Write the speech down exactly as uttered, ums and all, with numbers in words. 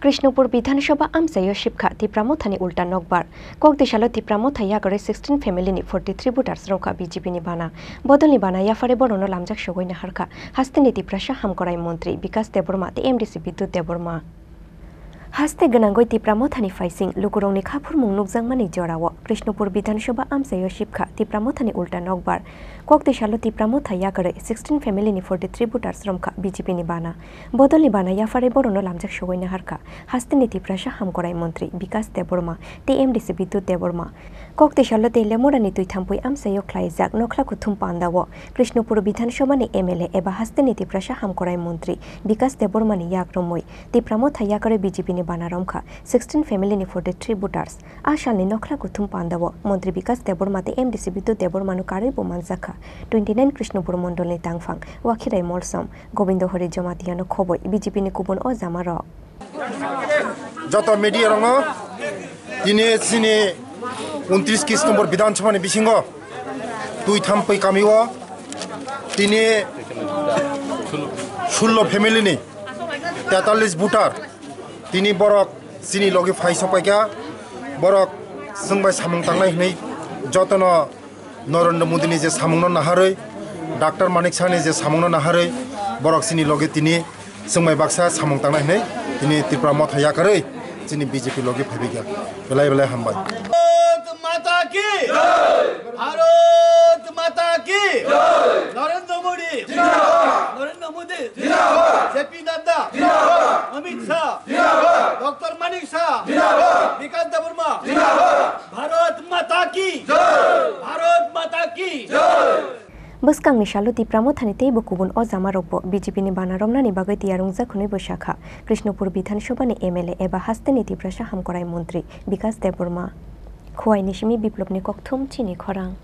Krishnapur Bidhan Sabha amchaio sibkha Tipra Mothani ulta nokbar. Kokdisalo Tipra Motha yakarwi sixteen family ni forty three voters romkha B J P ni bana. Bodolni bana yapharwi borokno lamjak sogwi naharkha hasteni Tiprasa Hamkorai Montri Bikas Debbarma tei M D C Bidyut Debbarma. Haste gwnangwi Tipra Mothani phaising lukurokni khaphurmung nukjakmani jorao Krishnapur Bidhan Sabha amchaio sibkha Tipra Mothani ulta nokbar. Kokdisalo Tipra Motha yakarwi sixteen family ni forty three voters romkha B J P ni bana. Bodolni bana yapharwi borokno lamjak sogwi naharkha hasteni Tiprasa Hamkorai Montri Bikas Debbarma tei M D C Bidyut Debbarma. Kokdisalo tei Lemurani Twithampui amchaio khlaijak nokhla kuthum pandao Krishnapur Bidhan Sabhani M L A eba hasteni Tiprasa Hamkorai Montri Bikas Debbarmani yak romwi Tipra Motha yakarwi B J P ni bana romkha sixteen family ni forty three voters. A salni nokhla kuthum pandao Montri Bikas Debbarma tei M D C Bidyut Debbarmano karwi bo manjakha twenty nine Krishnapur Mondolni tangphang Wakhirai Molsom, Gobindo Hori Jamatiano khoboi B J P ni kubun o jamarok. Joto media rokno tini chini untris Krishnapur Bidhan Sabhani bisingo Twithampui kamio tini sullo family ni tetallis voter tini borok chini logi phai sokpaikha, borok chwng bai samung tangnai hwnwi jotono Narendra Modi ni je samungno naharwi, Doctor Manik Saha ni je samungno naharwi, borok chini logi tini chwng bai baksa samung tangnai hwnwi tini Tipra Motha yakarwi chini B J P logi phaibaikha. Belai belai hambai. Bharat माता की जय। भारत माता की जय। नरेंद्र मोदी जिंदाबाद। नरेंद्र मोदी जिंदाबाद। J P Nadda जिंदाबाद। अमित शाह जिंदाबाद। डॉक्टर मानिक शाह जिंदाबाद। विकास देबबर्मा जिंदाबाद। भारत माता की जय। भारत माता की जय। Bwskangni salo Tipra Mothani tei bo kubun o jamarokbo B J P ni bana romnani bagwi tiyar wngjak hwnwi bo sakha Krishnapur Bidhan Sabhani M L A eba hasteni Tiprasa Hamkorai Montri Bikas Debbarma. Khowai ni simi Biplobni kokthum chini khorang.